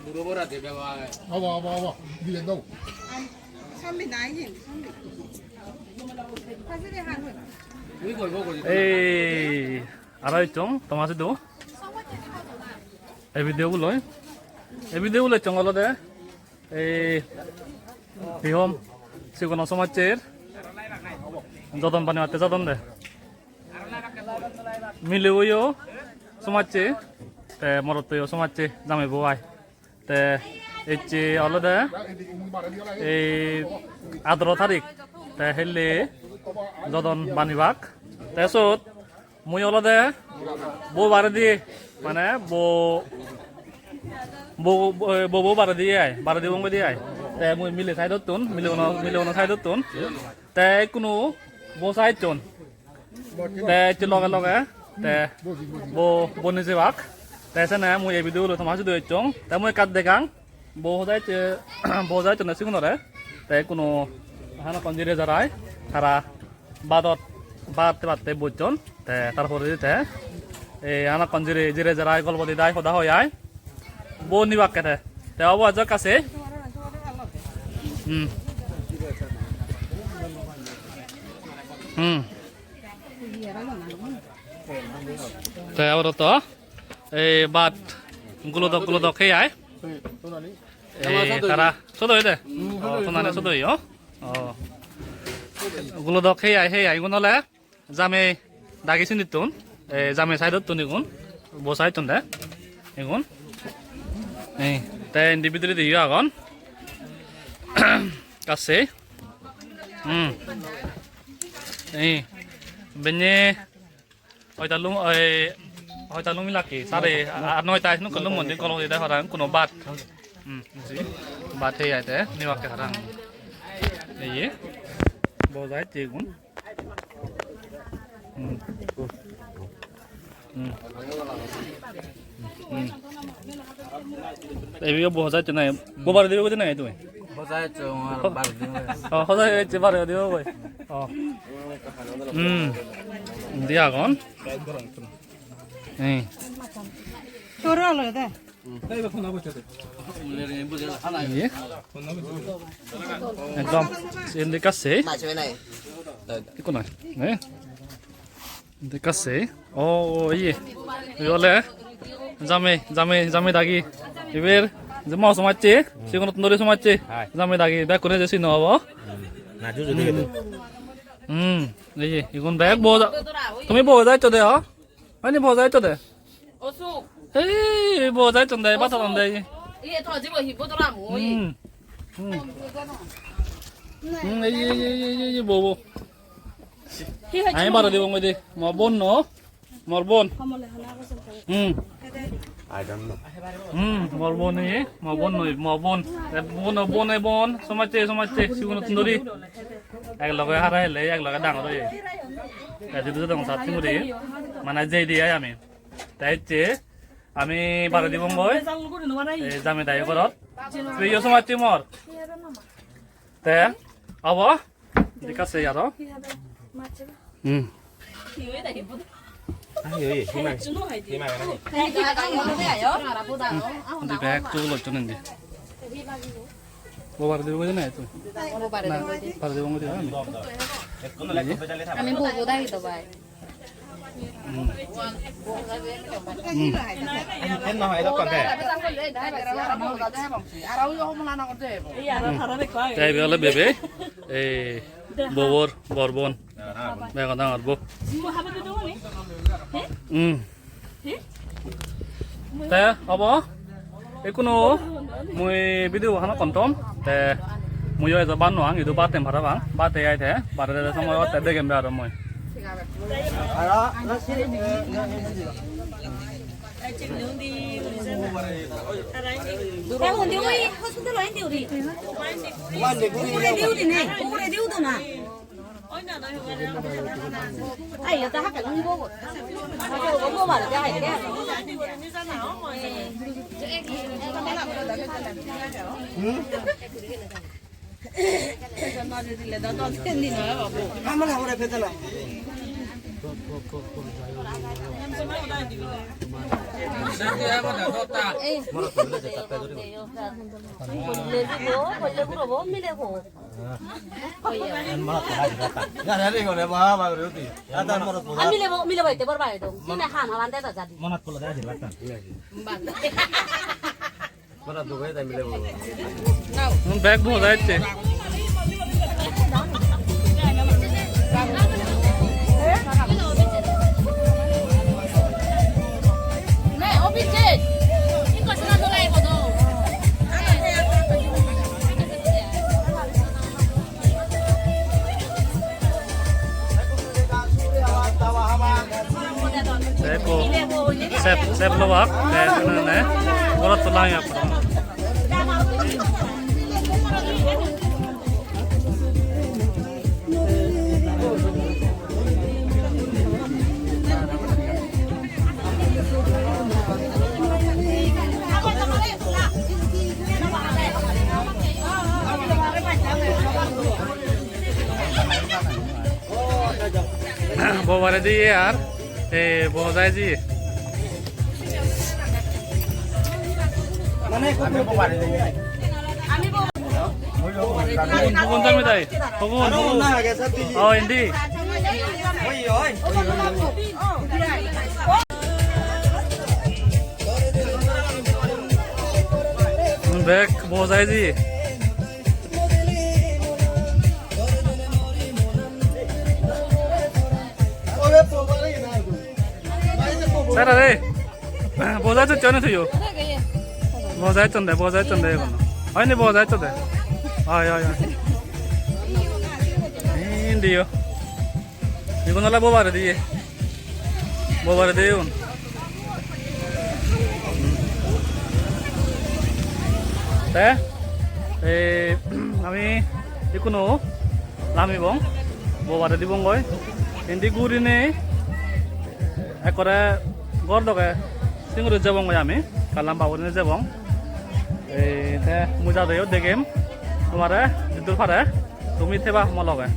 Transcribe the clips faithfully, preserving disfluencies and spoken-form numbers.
Obo, obo, obo. Dibe daw. Ei, aro ecchong, Thomas idu. Ei video bo loi. Ei video bo loi ecchong olode. Ei, hi hom, sigon somajjer jodon banibatte jadon de. Milebuyo somajje, te morottoyo somajje, jameibo ai. Te ecche olode ei adaro tarik, te helle jodon banibak. Te sot mui olode bo baredi, mane bo, bo, bo, bo, bo baredi ai, baredi bongedi ai. Te mui mile side-ottun, mile ono, mile ono side-ottun. Te ikkunu bo side-tun. Te ecche loge loge, te bo, bo nijebak. Te sene mui ei video-bo loi toma sidu ecchong. Te mui ekka degang. Bo hoda ecche, bo hoda ecchonde sigunore. Te ikkunu hanakkon jire jarai, tara badot, bat batte bojjon. Te tar poredi te, e, hanakkon jire, jire jarai golpo di dai, hoda hoi ai. Bo nibakke te. Te obo ajo ekka se. Hmm. Hmm. Te aro to, ei bat gulodok gulodok hei ai. Ei tara sodoi de. Oh, tonani sodoi, oh. Oh. Gulodok hei ai, hei ai, igun ole jamei dagi sinittun. Ei jamei side-ottun igun. Bo side-tun de. Igun. Ei, te indi bidiredi yo agon. Kasse. Hmm. Ei, benne hoita lum, oi, hoita lum ilak ki, sare, ar noita, nukku lum mondi golo hoide parang, kuno bat. Hmm, si, bat hei aide, nibakke parang. Eye, bo jai tegun. Hmm. Hmm. Hmm. Ebi bo hoja ecche nai. Bo bare dibe goi nai tumi? Hoja ecche, ar bare dibe. Oh, hoja ecche bare dibe goi. Oh. Hmm. Indi agon. Hmm. Toro alo de. Iye. Ekdom. Indi kasse. Ikko nai. Ne? Indi kasse. O, o, iye. Ibe ole jamei, jamei, jamei dagi. Iber je mo somajje, sigunot nori somajje. Hai. Jamei dagi, bekkune je sino obo. Na, juju dege de. Hmm, iye, igun bek bo ja-, tumi bo jai eccho de, ho? Ani bo jai eccho de? Osuk. Ei, bo jai ecchon de, bata don de. Iye, to jibo hi bo dora mo, iye. Hmm. Hmm. Hmm, ei, ei, ei, bo, bo. Hi hoyche? Ami bare dibong de. Mo bon no. Mor bon. Hmm. I don't know. Hmm, mor bon ei, mor bon noi, mor bon. E bon, bon, e bon, somajje, somajje, sigunot dori. Ek loge hara hele, ek loge dangor oye. Te jidu jadong sat singuri, mane jei di ai ami. Te ecche, ami bare dibong goi. Ei jamei dagi gorot. Priyo somajje mor. Te, obo? Thik ase aro. Hmm. Ahi, oi, hima, hima gana ni. Indi bag tu locchon indi. Bo bare dibo goi na tu? Na, bare dibo goi na? Ami bobo dagi to bai. Hmm. Hmm. Hmm. Te ibe ole bebe, ei bobor, bor bon. Bego dangor bo. Hmm. Te obo, ikkunu mui video hana kontom, te muiyo ejo ban noang, idu batem parapang, bate ai te, bare de somoy otte degem be aro mui. Te undi oi hospital oi indi uri. Uguredi uri nei, uguredi udo na. Ai, ota haka lungo. Go, go, go, vale, ya, ya. Holle jibo, holle gurobo, milebo. Yare re gone ba ba guri uti. Ata morot boda. Ami milebo, milebo ite bor bai dong. Sine ham ham ande da jadi. Monat polo da jadi batan. Mara dugai da milebo. Bag boja jatte. Te ekko sep, sep lobak, te nune gorot tola agey. Bobare diye ar, e, bojai jiye. Mane, Pogon, Pogon jami dai. Pogon, Pogon. Oh, indi. Bek bojai jiye. Sara re. Bojai tucchon ne tuiyo? Bojai tucchon de, bojai tucchon de egun. Oi ni bojai tucchon de. Oi, oi, oi. Indiyo. Igun ole bobare diye. Bobare diye igun. Te, ei, ami ikkunu lamibong, bobare dibongoi. Indi gurinei ekkore ghor doge singori jebongoi ami, ekka lamba gurinei jebong. Ei, te mui jadeyo degem tomare, jiddur pare tumi theba mo loge.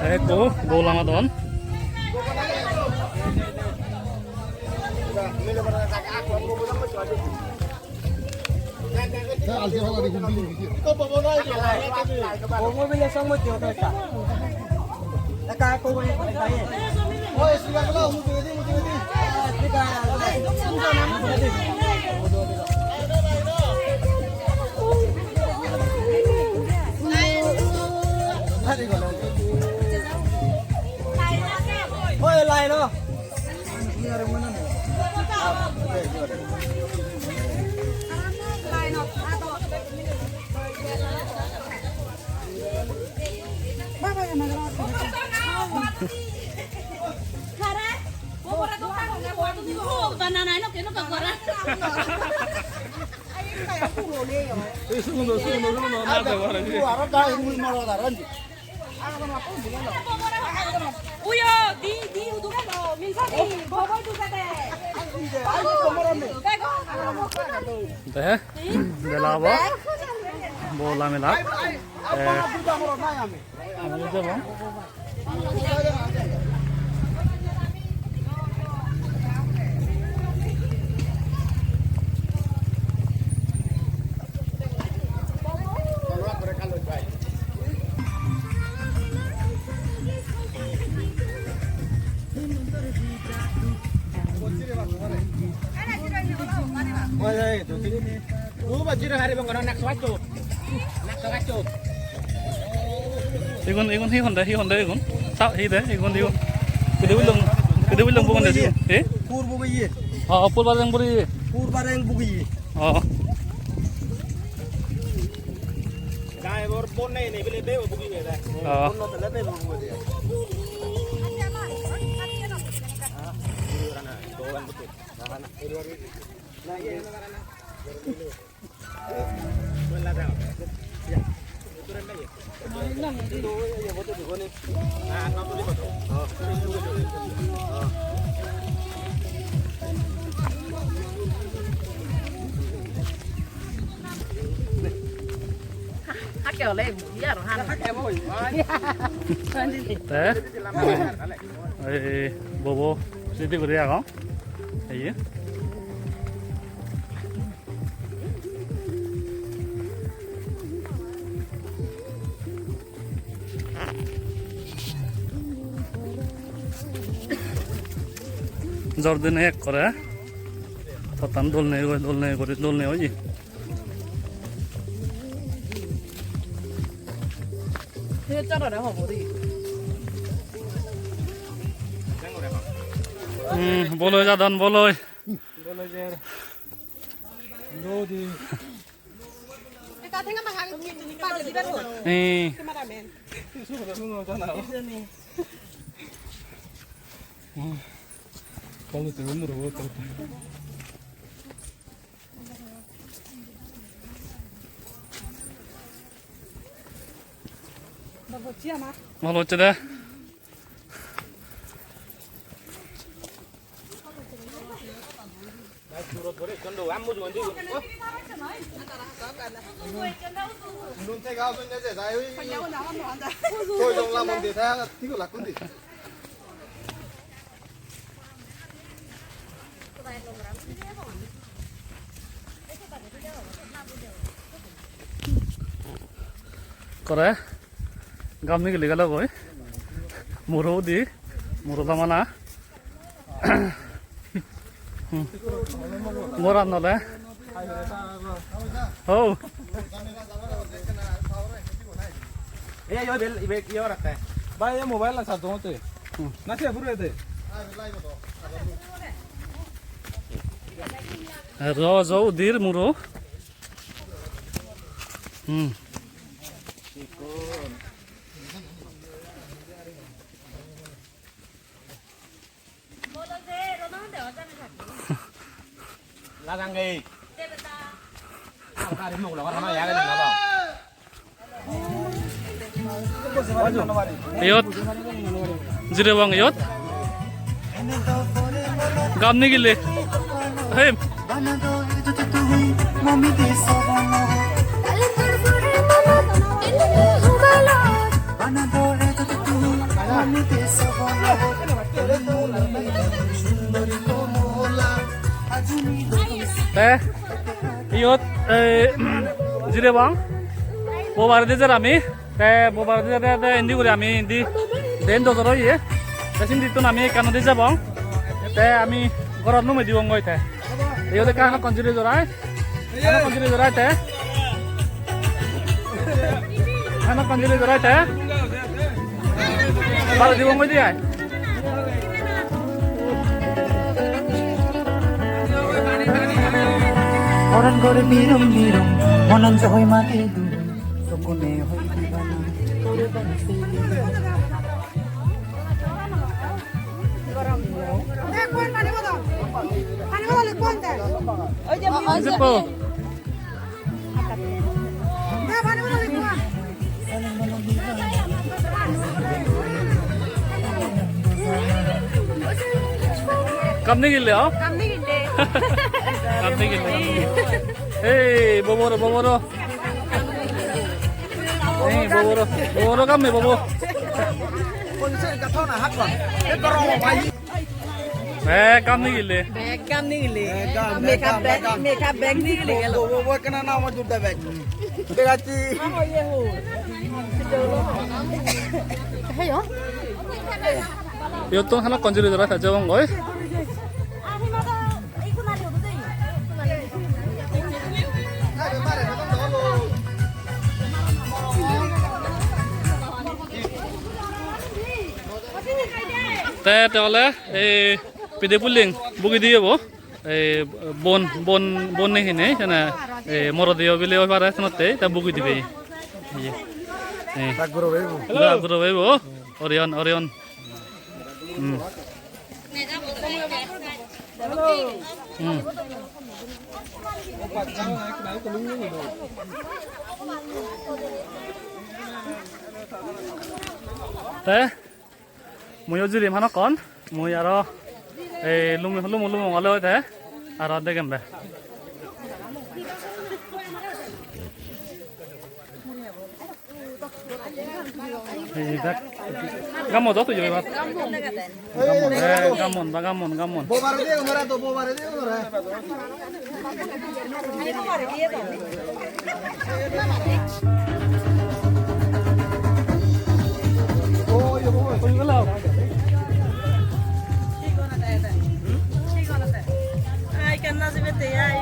Ekko goal amadon. Oi, line o. Uyo, di, di, udu gelo, milsa di, bobo udu gede. Bego. Dela obo. Bola mela. Eh. Ami jebong. Igun, igun hi honde, hi honde igun? Sa, hi de, igun, igun. Pide bilong, pide bilong bugon de, eh? Pur bugiye. Oh, pur bareng buri. Pur bareng bugiye. Oh. Gai bor pon nei nei bile be bugiye da. Oh. Pon no tele be bugiye. Hakke ole, iya aro han. Te, ei bobo sidi guri agon. Ei. Jor dinei ekkore pottan dol nei guri, dol nei guri, dol nei oye. Hmm, boloi jadon, boloi. Boloi jer. Lodi. Eka tenga mangha, pale dibar hon. Eh. Cameraman. Kalu tu umur wo tu. Bhalo hocche de. Kore, gam nigili gelo goi. Muro udi, muro damana. Hmm. Goran nole. Ho. Ei, ei, bel, ibe, ibe oratte. Bai, ei mobile na charge dongotte. Hmm. Na, se buru ede. Ro, jo, udir, muro. Hmm. Iyot jirebong iyot. Gam nigile. Hey. Te iyot, eh, jirebong. Bo baredi jer ami. Te bo baredi jede de indi guri ami indi den dojor oye. Te sindittun ami ekkan udi jebong. Te ami gorot numei dibongoi te. Iyot ekkan honokkon jire jorai. Honokkon jire jorai te. Honokkon jire jorai te. Balo dibongoi di ai. Oran gore birum birum, monan johoi mate du, sokone hoi dibana. Pani bodol, pani bodol, pani bodol, pani bodol. Kam nigille, oh? Kam nigille. Kam nigille. Hey, boboro, boboro. Hey, boboro, boboro kam ne, bobo. Bek gam nigille. Bek gam nigille. Bek gam, bek gam, bek gam. Makeup bag, makeup bag nigille gelo. Wo, wo, wo, ekkena na mo jutta bag. Degacchi. Heyo. Iyottun hana konjuri dora sajja bongoi. Te, te ole, ei, pide puling, bugi diye bo. Ei, bon, bon, bon nei hine, sene, ei, morot diye bile oi pare, senotte, te bugi dibe. Iye. Ei. Dak guro bebo. Dak guro bebo. Orion, Orion. Hmm. Hmm. Te muiyo jirim hanakkon, mui aro ei lumo lumo lumo gole oi te aro degem be. Ei bak. Gammo do tui oi bak. Gammo, eh, gammo, ba gammo, gammo. Bobare de onora do, bobare de onora. Ai, kanna jibe te ai.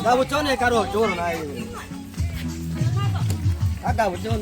Gabuchon e karo jor nai. A gabuchon.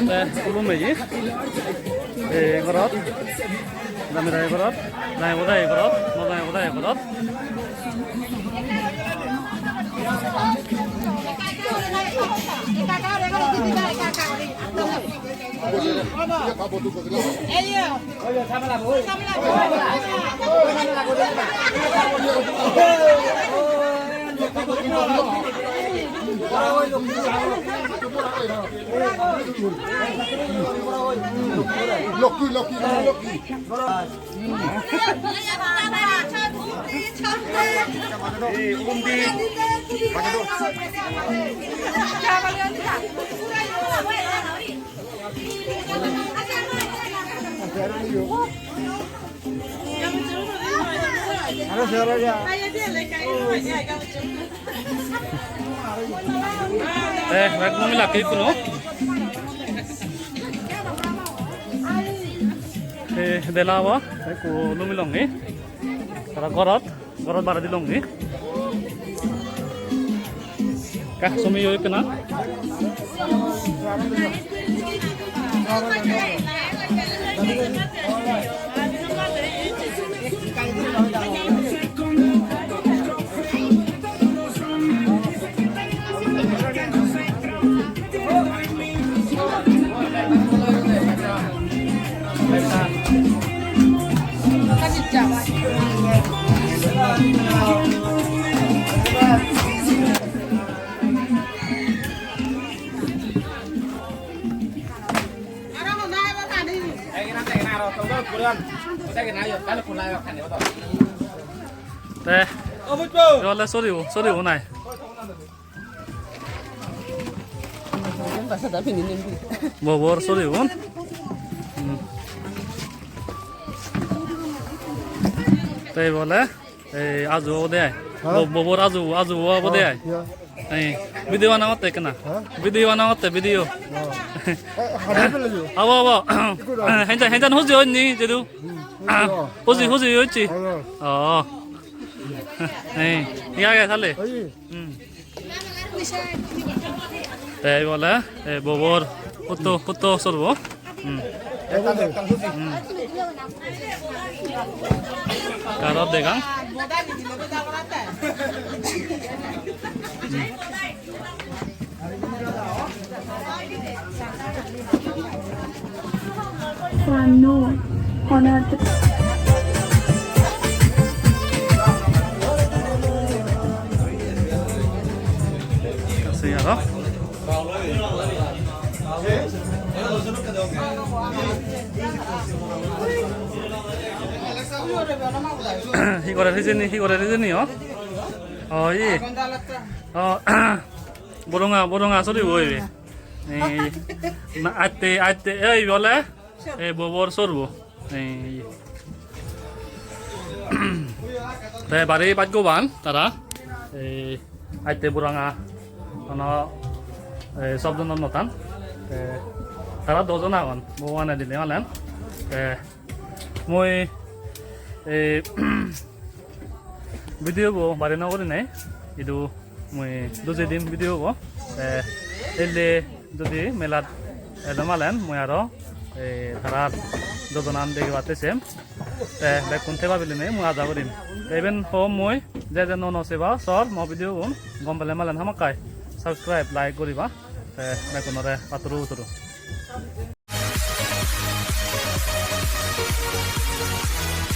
Te, ulum eji. E, gorot. Dami dai gorot. Dai bodai gorot. No dai bodai gorot. Lokki, lokki, lokki. Eh, bek mumilak ikko no. Eh, dela ba, ikko lumilonge. Tara gorot. Gorot baredi longi. Kak sumi yo ikkena. Te, ole soribo, soribo nai. Bobor sorigun. Hmm. Te bole, ei aju obode ai. Ha? Bo-, bobor aju, aju obode ai. Oh, yeah. Ei, video banangotte ekkena. Ha? Video banangotte, video. Oh. Eh, hade pele jo. Abo, abo. Ikko da. Henjan, henjan huji onni, jedu. Hmm, huji, oh. Huji, huji onni. Oh, yeah. Oh. Ei, iya, iya, sale. Ei. Hmm. Te ibole, eh, bobor photo, photo sorbo. Hmm. Hmm. Aro degang. Hmm. One, no. Honor. Sei aro. Hi gorer hijeni, hi gorer hijeni, o? O, hi? O, boronga, boronga soribo ibe. Ei, na, atte, atte, ei, bole? Ei, bobor sorbo. Ei. Te bari baj goban tara. Ei, atte boronga. Hono, ei, sob jonor no tan. Te tara dojon agon. Bhogobane dile malen. Te mui ei video bo bari no gurinei idu mui dujei dim video bo. Te elle jodi melat edong malen mui aro ei tarar dodonan degebatte sem. Te bekkun theba bilinei mui aja gurim. Te iben hom mui, je je nuo nuo seba sor mo video gun, gom pele malen hamakkai subscribe, like guriba. Te bekkunore patturu turu.